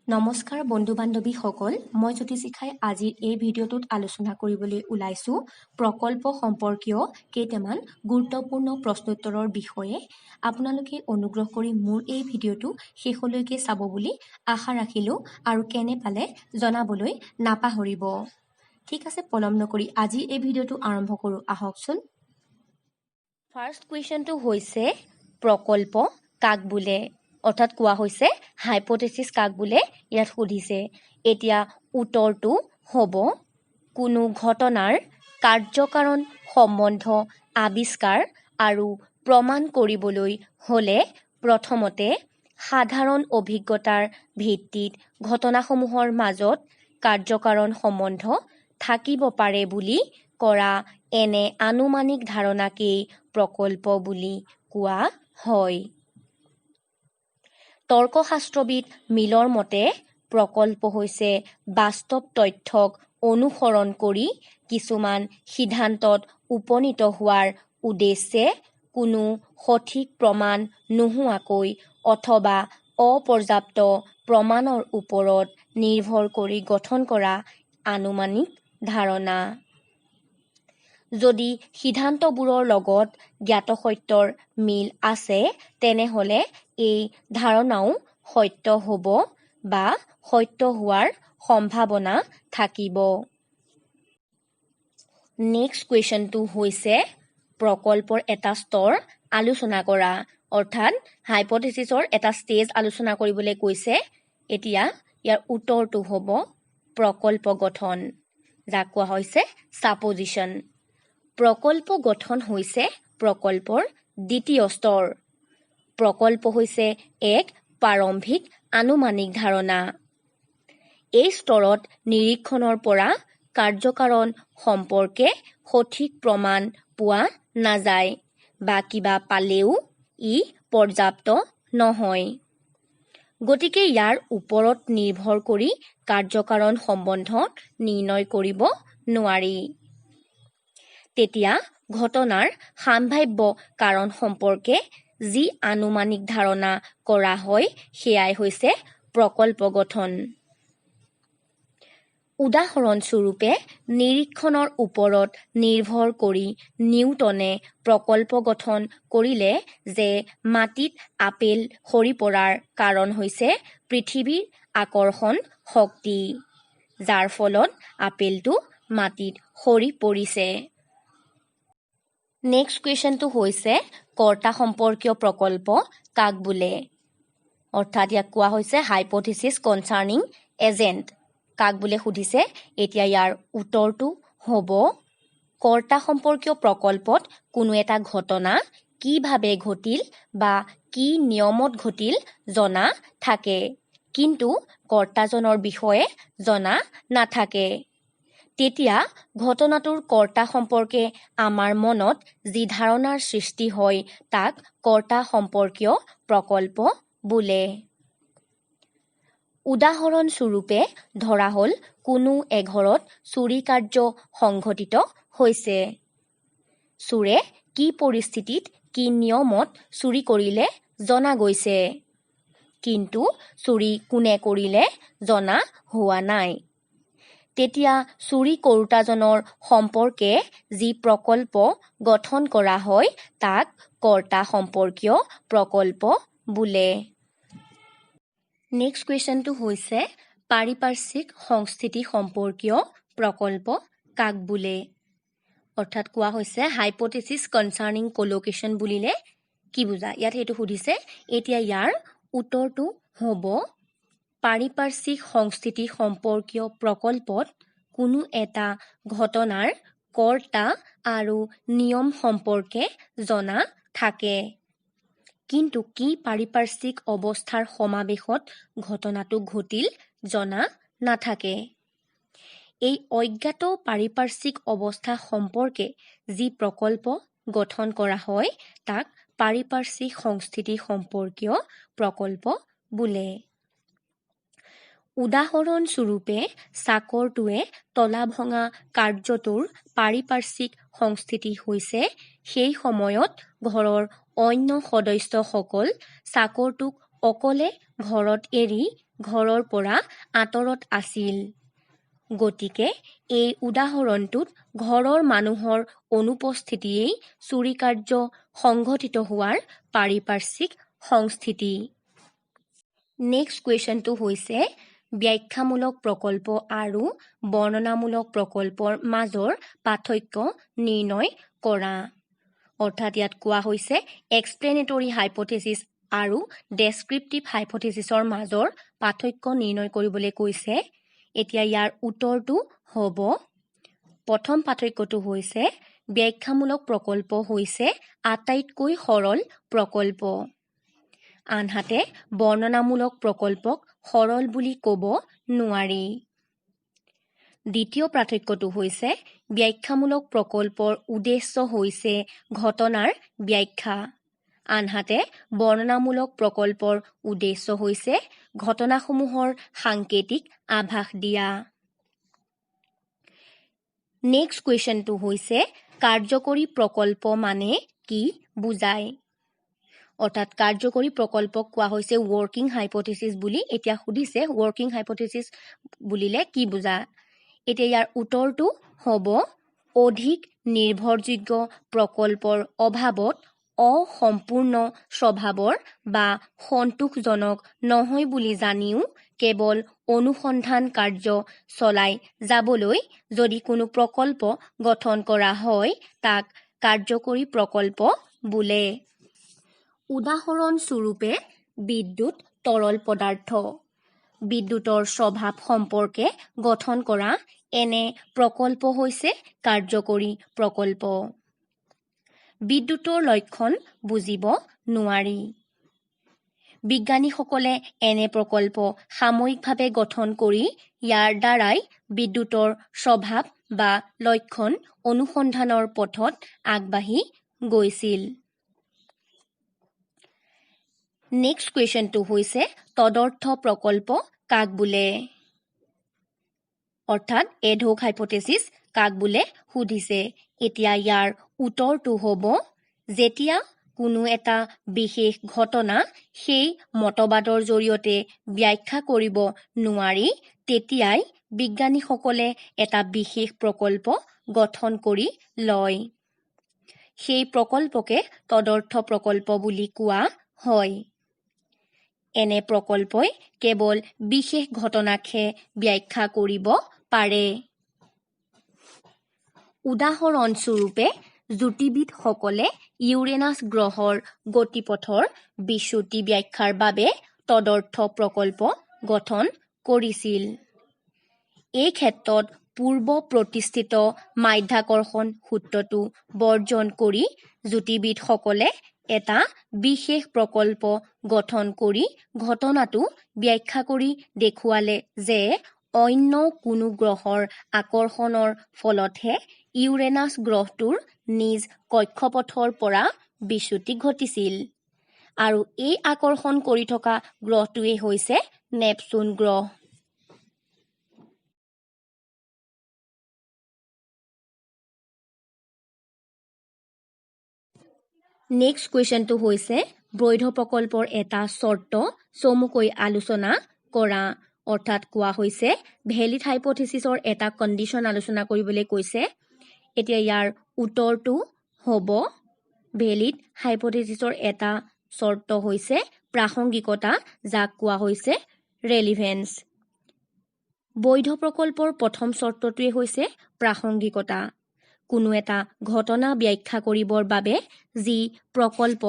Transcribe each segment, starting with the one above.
নমস্কাৰ বন্ধু বান্ধৱীসকল, মই জ্যোতিশিখাই আজিৰ এই ভিডিঅ'টোত আলোচনা কৰিবলৈ ওলাইছোঁ প্ৰকল্প সম্পৰ্কীয় কেইটামান গুৰুত্বপূৰ্ণ প্ৰশ্নোত্তৰৰ বিষয়ে। আপোনালোকে অনুগ্ৰহ কৰি মোৰ এই ভিডিঅ'টো শেষলৈকে চাব বুলি আশা ৰাখিলোঁ আৰু কেনে পালে জনাবলৈ নাপাহৰিব। ঠিক আছে, পলম নকৰি আজি এই ভিডিঅ'টো আৰম্ভ কৰোঁ আহকচোন। ফাৰ্ষ্ট কুৱেশ্যনটো হৈছে, প্ৰকল্প কাক বোলে? অৰ্থাৎ কোৱা হৈছে হাইপথেচিছ কাক বোলে ইয়াত সুধিছে। এতিয়া উত্তৰটো হ'ব, কোনো ঘটনাৰ কাৰ্যকাৰণ সম্বন্ধ আৱিষ্কাৰ আৰু প্ৰমাণ কৰিবলৈ হ'লে প্ৰথমতে সাধাৰণ অভিজ্ঞতাৰ ভিত্তিত ঘটনাসমূহৰ মাজত কাৰ্যকাৰণ সম্বন্ধ থাকিব পাৰে বুলি কৰা এনে আনুমানিক ধাৰণাকেই প্ৰকল্প বুলি কোৱা হয়। তৰ্কশাস্ত্ৰবিদ মিলৰ মতে প্ৰকল্প হৈছে বাস্তৱ তথ্যক অনুসৰণ কৰি কিছুমান সিদ্ধান্তত উপনীত হোৱাৰ উদ্দেশ্যে কোনো সঠিক প্ৰমাণ নোহোৱাকৈ অথবা অপৰ্যাপ্ত প্ৰমাণৰ ওপৰত নিৰ্ভৰ কৰি গঠন কৰা আনুমানিক ধাৰণা। যদি সিদ্ধান্তবোৰৰ লগত জ্ঞাত সত্যৰ মিল আছে, তেনেহ'লে এই ধাৰণাও সত্য হ'ব বা সত্য হোৱাৰ সম্ভাৱনা থাকিব। নেক্সট কুৱেশ্যনটো হৈছে, প্ৰকল্পৰ এটা স্তৰ আলোচনা কৰা। অৰ্থাৎ হাইপথেচিছৰ এটা ষ্টেজ আলোচনা কৰিবলৈ কৈছে। এতিয়া ইয়াৰ উত্তৰটো হ'ব প্ৰকল্প গঠন, যাক কোৱা হৈছে ছাপজিশ্যন। প্ৰকল্প গঠন হৈছে প্ৰকল্পৰ দ্বিতীয় স্তৰ। প্ৰকল্প হৈছে এক প্ৰাৰম্ভিক আনুমানিক ধাৰণা। এই স্তৰত নিৰীক্ষণৰ পৰা কাৰ্যকাৰণ সম্পৰ্কে সঠিক প্ৰমাণ পোৱা নাযায় বা কিবা পালেও ই পৰ্যাপ্ত নহয়। গতিকে ইয়াৰ ওপৰত নিৰ্ভৰ কৰি কাৰ্যকাৰণ সম্বন্ধ নিৰ্ণয় কৰিব নোৱাৰি। তেতিয়া ঘটনাৰ সাম্ভাব্য কাৰণ সম্পৰ্কে যি আনুমানিক ধাৰণা কৰা হয়, সেয়াই হৈছে প্ৰকল্প গঠন। উদাহৰণস্বৰূপে, নিৰীক্ষণৰ ওপৰত নিৰ্ভৰ কৰি নিউটনে প্ৰকল্প গঠন কৰিলে যে মাটিত আপেল সৰি পৰাৰ কাৰণ হৈছে পৃথিৱীৰ আকৰ্ষণ শক্তি, যাৰ ফলত আপেলটো মাটিত সৰি পৰিছে। নেক্সট কুৱেশ্যনটো হৈছে, কৰ্তা সম্পৰ্কীয় প্ৰকল্প কাক বোলে? অৰ্থাৎ ইয়াক কোৱা হৈছে হাইপথিচিছ কনচাৰ্ণিং এজেণ্ট কাক বোলে সুধিছে। এতিয়া ইয়াৰ উত্তৰটো হ'ব, কৰ্তা সম্পৰ্কীয় প্ৰকল্পত কোনো এটা ঘটনা কিভাৱে ঘটিল বা কি নিয়মত ঘটিল জনা থাকে, কিন্তু কৰ্তাজনৰ বিষয়ে জনা নাথাকে। তেতিয়া ঘটনাটোৰ কৰ্তা সম্পৰ্কে আমাৰ মনত যি ধাৰণাৰ সৃষ্টি হয়, তাক কৰ্তা সম্পৰ্কীয় প্ৰকল্প বোলে। উদাহৰণস্বৰূপে, ধৰা হ'ল কোনো এঘৰত চুৰি কাৰ্য সংঘটিত হৈছে। চোৰে কি পৰিস্থিতিত কি নিয়মত চুৰি কৰিলে জনা গৈছে, কিন্তু চুৰি কোনে কৰিলে জনা হোৱা নাই। তেতিয়া চুৰি কৰোতাজনৰ সম্পৰ্কে যি প্ৰকল্প গঠন কৰা হয়, তাক কৰ্তা সম্পৰ্কীয় প্ৰকল্প বোলে। নেক্সট কুৱেশ্যনটো হৈছে, পাৰিপাৰ্শ্বিক সংস্থিতি সম্পৰ্কীয় প্ৰকল্প কাক বোলে? অৰ্থাৎ কোৱা হৈছে হাইপথেচিছ কনচাৰ্ণিং কলোকেশ্যন বুলিলে কি বুজা, ইয়াত সেইটো সুধিছে। এতিয়া ইয়াৰ উত্তৰটো হ'ব, পাৰিপাৰ্শ্বিক সংস্থিতি সম্পৰ্কীয় প্ৰকল্পত কোনো এটা ঘটনাৰ কৰ্তা আৰু নিয়ম সম্পৰ্কে জনা থাকে, কিন্তু কি পাৰিপাৰ্শ্বিক অৱস্থাৰ সমাৱেশত ঘটনাটো ঘটিল জনা নাথাকে। এই অজ্ঞাত পাৰিপাৰ্শ্বিক অৱস্থা সম্পৰ্কে যি প্ৰকল্প গঠন কৰা হয়, তাক পাৰিপাৰ্শ্বিক সংস্থিতি সম্পৰ্কীয় প্ৰকল্প বোলে। উদাহৰণস্বৰূপে, চাকৰটোৱে তলা ভঙা কাৰ্যটোৰ পাৰিপাৰ্শ্বিক সংস্থিতি হৈছে সেই সময়ত ঘৰৰ অন্য সদস্যসকল চাকৰটোক অকলে ঘৰত এৰি ঘৰৰ পৰা আঁতৰত আছিল। গতিকে এই উদাহৰণটোত ঘৰৰ মানুহৰ অনুপস্থিতিয়েই চুৰিকাৰ্য সংঘটিত হোৱাৰ পাৰিপাৰ্শ্বিক সংস্থিতি। নেক্সট কুৱেশ্যনটো হৈছে ব্যাখ্যামূলক প্ৰকল্প আৰু বৰ্ণনামূলক প্ৰকল্পৰ মাজৰ পাৰ্থক্য নিৰ্ণয় কৰা। অৰ্থাৎ ইয়াত কোৱা হৈছে এক্সপ্লেনেটৰী হাইপথেচিছ আৰু ডেছক্ৰিপটিভ হাইপথেচিছৰ মাজৰ পাৰ্থক্য নিৰ্ণয় কৰিবলৈ কৈছে। এতিয়া ইয়াৰ উত্তৰটো হ'ব, প্ৰথম পাৰ্থক্যটো হৈছে ব্যাখ্যামূলক প্ৰকল্প হৈছে আটাইতকৈ সৰল প্ৰকল্প, আনহাতে বৰ্ণনামূলক প্ৰকল্পক সৰল বুলি ক'ব নোৱাৰি। দ্বিতীয় পাৰ্থক্যটো হৈছে ব্যাখ্যামূলক প্ৰকল্পৰ উদ্দেশ্য হৈছে ঘটনাৰ ব্যাখ্যা, আনহাতে বৰ্ণনামূলক প্ৰকল্পৰ উদ্দেশ্য হৈছে ঘটনাসমূহৰ সাংকেতিক আভাস দিয়া। নেক্সট কুৱেশ্যনটো হৈছে কাৰ্যকৰী প্ৰকল্প মানে কি বুজায়? অৰ্থাৎ কাৰ্যকৰী প্ৰকল্পক কোৱা হৈছে ৱৰ্কিং হাইপথেচিছ বুলি। এতিয়া সুধিছে ৱৰ্কিং হাইপথেচিছ বুলিলে কি বুজা? এতিয়া ইয়াৰ উত্তৰটো হ'ব অধিক নিৰ্ভৰযোগ্য প্ৰকল্পৰ অভাৱত অসম্পূৰ্ণ স্বভাৱৰ বা সন্তোষজনক নহয় বুলি জানিও কেৱল অনুসন্ধান কাৰ্য চলাই যাবলৈ যদি কোনো প্ৰকল্প গঠন কৰা হয় তাক কাৰ্যকৰী প্ৰকল্প বোলে। উদাহৰণস্বৰূপে বিদ্যুৎ তৰল পদাৰ্থ। বিদ্যুতৰ স্বভাৱ সম্পৰ্কে গঠন কৰা এনে প্ৰকল্প হৈছে কাৰ্যকৰী প্ৰকল্প। বিদ্যুতৰ লক্ষণ বুজিব নোৱাৰি। বিজ্ঞানীসকলে এনে প্ৰকল্প সাময়িকভাৱে গঠন কৰি ইয়াৰ দ্বাৰাই বিদ্যুতৰ স্বভাৱ বা লক্ষণ অনুসন্ধানৰ পথত আগবাঢ়ি গৈছিল। নেক্সট কুৱেশ্যনটো হৈছে তদৰ্থ প্ৰকল্প কাক বোলে? অৰ্থাৎ এডহক হাইপথেচিছ কাক বোলে সুধিছে। এতিয়া ইয়াৰ উত্তৰটো হ'ব যেতিয়া কোনো এটা বিশেষ ঘটনা সেই মতবাদৰ জৰিয়তে ব্যাখ্যা কৰিব নোৱাৰি তেতিয়াই বিজ্ঞানীসকলে এটা বিশেষ প্ৰকল্প গঠন কৰি লয়। সেই প্ৰকল্পকে তদৰ্থ প্ৰকল্প বুলি কোৱা হয়। এনে প্ৰকল্পই কেৱল বিশেষ ঘটনাকহে ব্যাখ্যা কৰিব পাৰে। উদাহৰণস্বৰূপে জ্যোতিৰ্বিদসকলে ইউৰেনাছ গ্ৰহৰ গতিপথৰ বিচ্যুতি ব্যাখ্যাৰ বাবে তদৰ্থ প্ৰকল্প গঠন কৰিছিল। এই ক্ষেত্ৰত পূৰ্ব প্ৰতিষ্ঠিত মাধ্যাকৰ্ষণ সূত্ৰটো বৰ্জন কৰি জ্যোতিৰ্বিদসকলে এটা বিশেষ প্ৰকল্প গঠন কৰি ঘটনাটো ব্যাখ্যা কৰি দেখুৱালে যে অন্য কোনো গ্ৰহৰ আকৰ্ষণৰ ফলতহে ইউৰেনাছ গ্ৰহটোৰ নিজ কক্ষপথৰ পৰা বিচ্যুতি ঘটিছিল আৰু এই আকৰ্ষণ কৰি থকা গ্ৰহটোৱেই হৈছে নেপচুন গ্ৰহ। নেক্সট কুৱেশ্যনটো হৈছে বৈধ প্ৰকল্পৰ এটা চৰ্ত চমুকৈ আলোচনা কৰা। অৰ্থাৎ কোৱা হৈছে ভেলিড হাইপথেচিছৰ এটা কণ্ডিশ্যন আলোচনা কৰিবলৈ কৈছে। এতিয়া ইয়াৰ উত্তৰটো হ'ব ভেলিড হাইপথেচিছৰ এটা চৰ্ত হৈছে প্ৰাসংগিকতা, যাক কোৱা হৈছে ৰেলিভেন্স। বৈধ প্ৰকল্পৰ প্ৰথম চৰ্তটোৱে হৈছে প্ৰাসংগিকতা। কোনো এটা ঘটনা ব্যাখ্যা কৰিবৰ বাবে যি প্ৰকল্প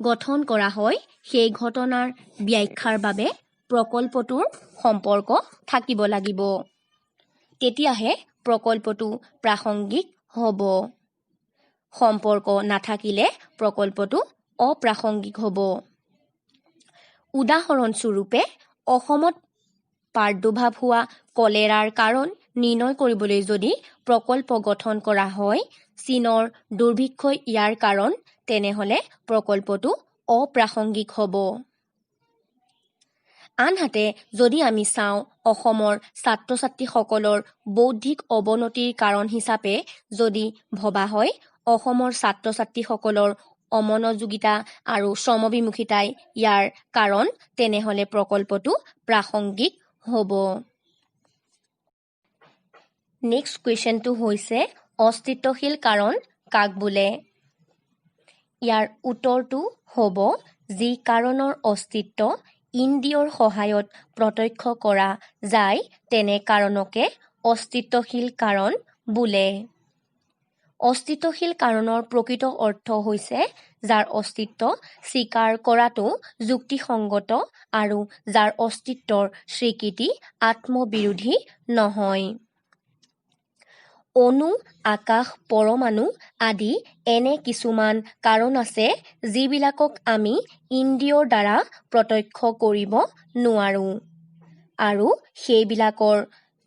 গঠন কৰা হয় সেই ঘটনাৰ ব্যাখ্যাৰ বাবে প্ৰকল্পটোৰ সম্পৰ্ক থাকিব লাগিব, তেতিয়াহে প্ৰকল্পটো প্ৰাসংগিক হ'ব। সম্পৰ্ক নাথাকিলে প্ৰকল্পটো অপ্ৰাসংগিক হ'ব। উদাহৰণস্বৰূপে অসমত প্ৰাদুৰ্ভাৱ হোৱা কলেৰাৰ কাৰণ নিৰ্ণয় কৰিবলৈ যদি প্ৰকল্প গঠন কৰা হয়, চীনৰ দুৰ্ভিক্ষই ইয়াৰ কাৰণ, তেনেহ'লে প্ৰকল্পটো অপ্ৰাসংগিক হ'ব। আনহাতে যদি আমি চাওঁ অসমৰ ছাত্ৰ ছাত্ৰীসকলৰ বৌদ্ধিক অৱনতিৰ কাৰণ হিচাপে যদি ভবা হয় অসমৰ ছাত্ৰ ছাত্ৰীসকলৰ অমনোযোগিতা আৰু শ্ৰমবিমুখিতাই ইয়াৰ কাৰণ, তেনেহ'লে প্ৰকল্পটো প্ৰাসংগিক হ'ব। নেক্সট কুৱেশ্যনটো হৈছে, অস্তিত্বশীল কাৰণ কাক বোলে? ইয়াৰ উত্তৰটো হ'ব, যি কাৰণৰ অস্তিত্ব ইন্দ্ৰিয়ৰ সহায়ত প্ৰত্যক্ষ কৰা যায়, তেনে কাৰণকে অস্তিত্বশীল কাৰণ বোলে। অস্তিত্বশীল কাৰণৰ প্ৰকৃত অৰ্থ হৈছে যাৰ অস্তিত্ব স্বীকাৰ কৰাটো যুক্তিসংগত আৰু যাৰ অস্তিত্বৰ স্বীকৃতি আত্মবিৰোধী নহয়। অণু, আকাশ, পৰমাণু আদি এনে কিছুমান কাৰণ আছে যিবিলাকক আমি ইন্দ্ৰিয়ৰ দ্বাৰা প্ৰত্যক্ষ কৰিব নোৱাৰোঁ আৰু সেইবিলাকৰ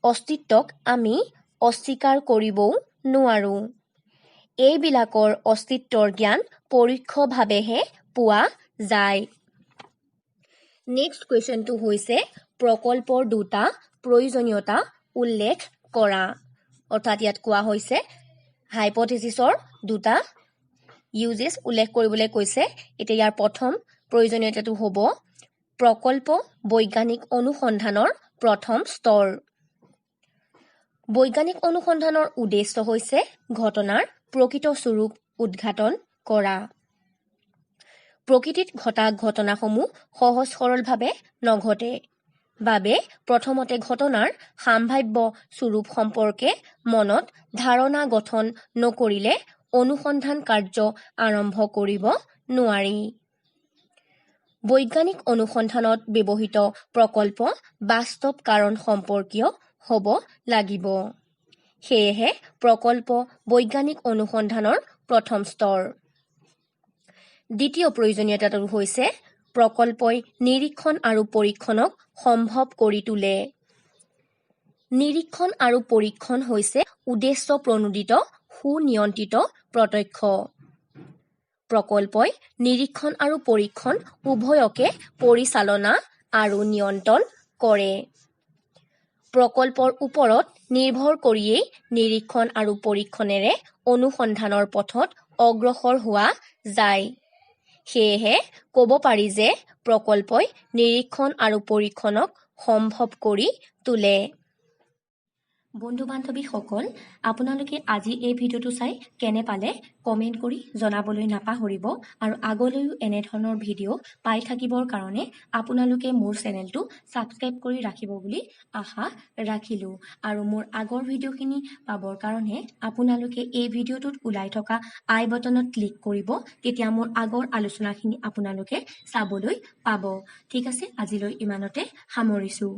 অস্তিত্বক আমি অস্বীকাৰ কৰিবও নোৱাৰোঁ। এইবিলাকৰ অস্তিত্বৰ জ্ঞান পৰোক্ষভাৱেহে পোৱা যায়। নেক্সট কুৱেশ্যনটো হৈছে, প্ৰকল্পৰ দুটা প্ৰয়োজনীয়তা উল্লেখ কৰা। অৰ্থাৎ ইয়াত কোৱা হৈছে হাইপথেচিছৰ দুটা ইউজেছ উল্লেখ কৰিবলৈ কৈছে। এতিয়া ইয়াৰ প্ৰথম প্ৰয়োজনীয়তাটো হ'ব, প্ৰকল্প বৈজ্ঞানিক অনুসন্ধানৰ প্ৰথম স্তৰ। বৈজ্ঞানিক অনুসন্ধানৰ উদ্দেশ্য হৈছে ঘটনাৰ প্ৰকৃত স্বৰূপ উদ্ঘাটন কৰা। প্ৰকৃতিত ঘটা ঘটনাসমূহ সহজ সৰলভাৱে নঘটে বাবে প্ৰথমতে ঘটনাৰ সাম্ভাব্য স্বৰূপ সম্পৰ্কে মনত ধাৰণা গঠন নকৰিলে অনুসন্ধান কাৰ্য আৰম্ভ কৰিব নোৱাৰি। বৈজ্ঞানিক অনুসন্ধানত ব্যৱহৃত প্ৰকল্প বাস্তৱ কাৰণ সম্পৰ্কীয় হ'ব লাগিব। সেয়েহে প্ৰকল্প বৈজ্ঞানিক অনুসন্ধানৰ প্ৰথম স্তৰ। দ্বিতীয় প্ৰয়োজনীয়তাটো হৈছে, প্ৰকল্পই নিৰীক্ষণ আৰু পৰীক্ষণক সম্ভৱ কৰি তোলে। নিৰীক্ষণ আৰু পৰীক্ষণ হৈছে উদ্দেশ্য প্ৰণোদিত সুনিয়ন্ত্ৰিত প্ৰত্যক্ষ। প্ৰকল্পই নিৰীক্ষণ আৰু পৰীক্ষণ উভয়কে পৰিচালনা আৰু নিয়ন্ত্ৰণ কৰে। প্ৰকল্পৰ ওপৰত নিৰ্ভৰ কৰিয়েই নিৰীক্ষণ আৰু পৰীক্ষণেৰে অনুসন্ধানৰ পথত অগ্ৰসৰ হোৱা যায়। সেয়েহে ক'ব পাৰি যে প্ৰকল্পই নিৰীক্ষণ আৰু পৰীক্ষণক সম্ভৱ কৰি তোলে। বন্ধু বান্ধৱীসকল, আপোনালোকে আজি এই ভিডিঅ'টো চাই কেনে পালে কমেণ্ট কৰি জনাবলৈ নাপাহৰিব আৰু আগলৈও এনেধৰণৰ ভিডিঅ' পাই থাকিবৰ কাৰণে আপোনালোকে মোৰ চেনেলটো ছাবস্ক্ৰাইব কৰি ৰাখিব বুলি আশা ৰাখিলোঁ। আৰু মোৰ আগৰ ভিডিঅ'খিনি পাবৰ কাৰণে আপোনালোকে এই ভিডিঅ'টোত ওলাই থকা আই বটনত ক্লিক কৰিব, তেতিয়া মোৰ আগৰ আলোচনাখিনি আপোনালোকে চাবলৈ পাব। ঠিক আছে, আজিলৈ ইমানতে সামৰিছোঁ।